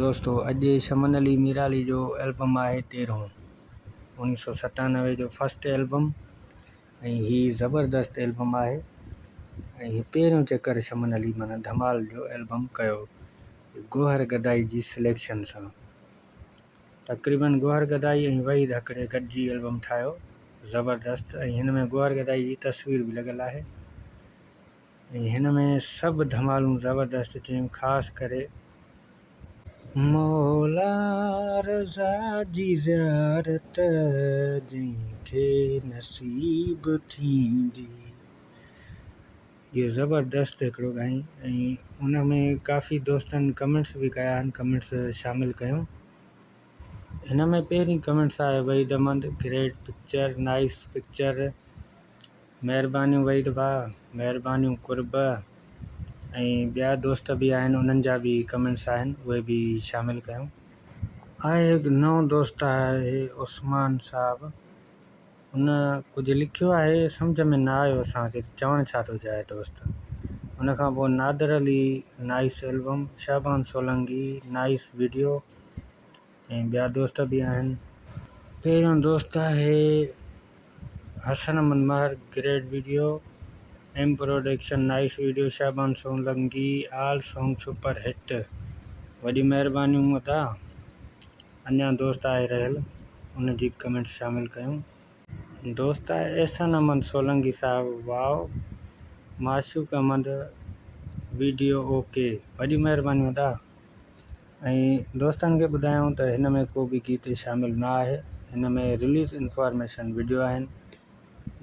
دوستو اڄ شمن علي ميرالي جو البم آهي تيرهون اوڻيهه سو ستانوي جو فرسٽ البم ۽ هي زبردست البم آهي ۽ هي پهريون چڪر شمن علي معنيٰ ڌمال جو البم ڪيو گوهر گدائي جي سليڪشن سان تقريبن گوهر گدائي ۽ وحيد هڪڙي گڏجي البم ٺاهيو زبردست ۽ هن ۾ گوهر گدائي جي تصوير به لڳل آهي ۽ هن ۾ سڀ ڌمالون زبردست چيون خاص ڪري. مولا رضا جي زيارت جنهن کي نصيب ٿيندي. اهو زبردست هڪڙو ڳائين ۽ ان ۾ ڪافي دوستن ڪمينٽس به ڪيا آهن ڪمينٽس شامل ڪيون. هن ۾ پهرين ڪمينٽس آهي Waheed Ahmed great picture nice picture مهربانيون وحيد ڀاء مهربانيون قرب ۽ ٻيا دوست به آهن انهن جا به ڪمينٽس آهن اهي به شامل ڪيون. آهي هڪ نئون دوست آهي عثمان صاحب ان ڪجهه لکيو آهي سمجهه ۾ نه آيو اسان کي ته چوڻ ڇا ٿو چاهي دوست ان کان پوء Nadir Ali nice album Shaban Solangi nice video ۽ ٻيا دوست به آهن. پهريون دوست آهي Hassan Ahmed Mehar great video M production nice video Shaban Solangi all song super hit وڏي مهربانيون ادا اڃان دوست آهي رهيل ان جي به ڪمينٽس شامل ڪيون. دوست آهي احسان احمد سولنگي صاحب واء معشوق احمد ويڊيو اوڪي وڏي مهربانيون ادا. ۽ دوستن کي ٻڌايائون ته هن ۾ ڪو به گيت شامل نه آهي هن ۾ رليز انفارميشن وڊيو آهن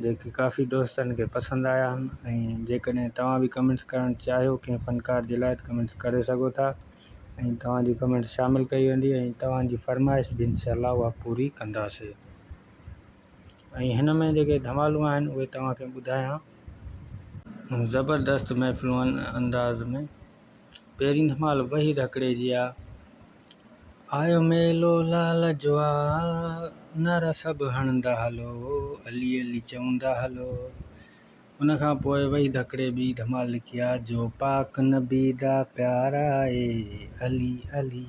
جيڪي ڪافي دوستن کي پسند آيا آهن ۽ جيڪڏهن توهان به ڪمينٽس ڪرڻ چاهيو ڪنهن فنڪار جي لاء ته ڪمينٽس ڪري سگهو ٿا ۽ توهان جي ڪمينٽس شامل ڪئي ويندي ۽ توهان جي فرمائش به انشاء الله اها پوري ڪنداسي ۽ هن ۾ جيڪي ڌمالون آهن اهي توهان کي ٻڌايان. زبردست محفلون انداز ۾. پهرين ڌمال وحيد هڪڙي جي آ. آيو ميلو لال جو آ. نعرا سڀ هڻندا هلو علي علي چوندا هلو. ان کان پوء وحيد هڪڙي ٻي ڌمال لکي آ. جو پاڪ نبي دا پيار آهي علي علي.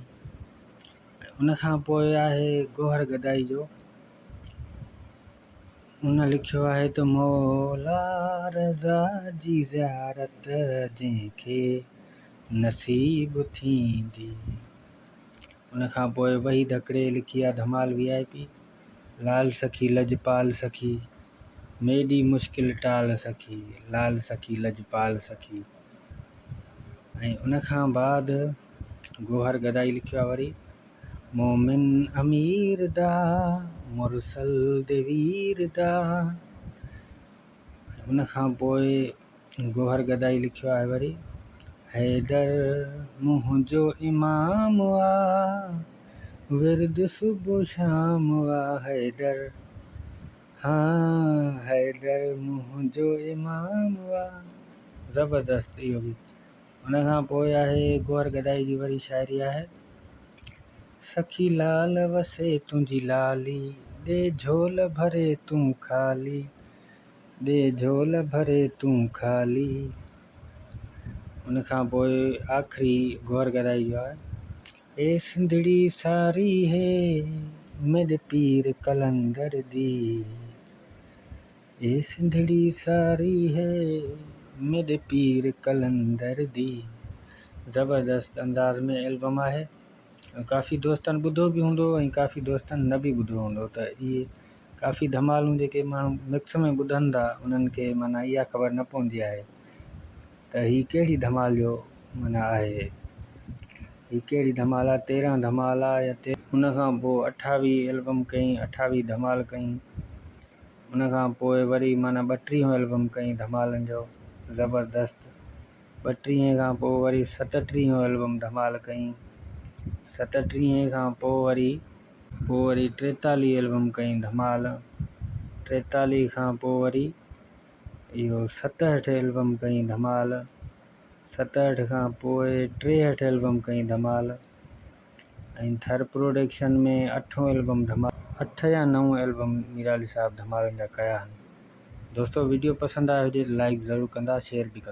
۽ ان کان پوء آهي گوهر گدائي جو. ان لکيو آهي ته مولا رضا جي زيارت جنهن کي نصيب ٿيندي. ان کان پوء وحيد هڪڙي لکي آ ڌمال وي آء پي، لال سخي لڄپال سخي، ميڏي مشڪل ٽال سخي، لال سخي لڄپال سخي ۽ ان کان بعد گوهر گدائي لکيو آ وري. مومن امير دا، مرسل the وير دا. ۽ ان کان پوء گوهر گدائي لکيو آهي وري، حيدر منهنجو امام آ، ورد صبح شام آ، حيدر ها حيدر منهنجو امام آ. زبردست اهو به. ان کان پوء آهي گوهر گدائي جي وري شاعري آهي. سخي لال وسي تنهنجي لالي، ڏي جهول ڀري تون خالي، ڏي جهول ڀري تون خالي. ان کان پوء آخري گوهر گدائي جو آهي. اي سنڌڙي ساري هي، ميڏي پير قلندر the. اي سنڌڙي ساري هي ميڏي پير قلندر the. زبردست انداز ۾ البم آهي ڪافي دوستن ٻڌو به هوندو ۽ ڪافي دوستن نه به ٻڌو هوندو ته اهي ڪافي ڌمالون جيڪي ماڻهو مڪس ۾ ٻڌن ٿا انهن کي معنيٰ اها خبر نه پوندي آهي ته هي ڪهڙي ڌمال جو معنيٰ آهي هي ڪهڙي ڌمال آهي تيرهن ڌمال آهي يا ان کان پوء اٺاويهه البم ڪئين اٺاويهه ڌمال ڪئين ان کان پوء وري معنيٰ ٻٽيهون البم ڪيائين ڌمالن جو زبردست ٻٽيهين کان پوء وري ستٽيهون البم ڌمال ڪيائين ستٽيهين کان پوء وري پوء وري ٽيتاليهه البم ڪيائين ڌمال ٽيتاليهه کان پوء وري اهو ستهٺ البم ڪيائين ڌمال ستهٺ کان پوء ٽيهٺ البم ڪيائين ڌمال ۽ ٿر پروڊڪشن ۾ اٺون البم ڌمال اٺ يا نو البم ميرالي صاحب ڌمالن جا ڪيا آهن دوستو وڊيو پسند آيو هجي ته لائيڪ ضرور ڪندا شيئر به ڪندا.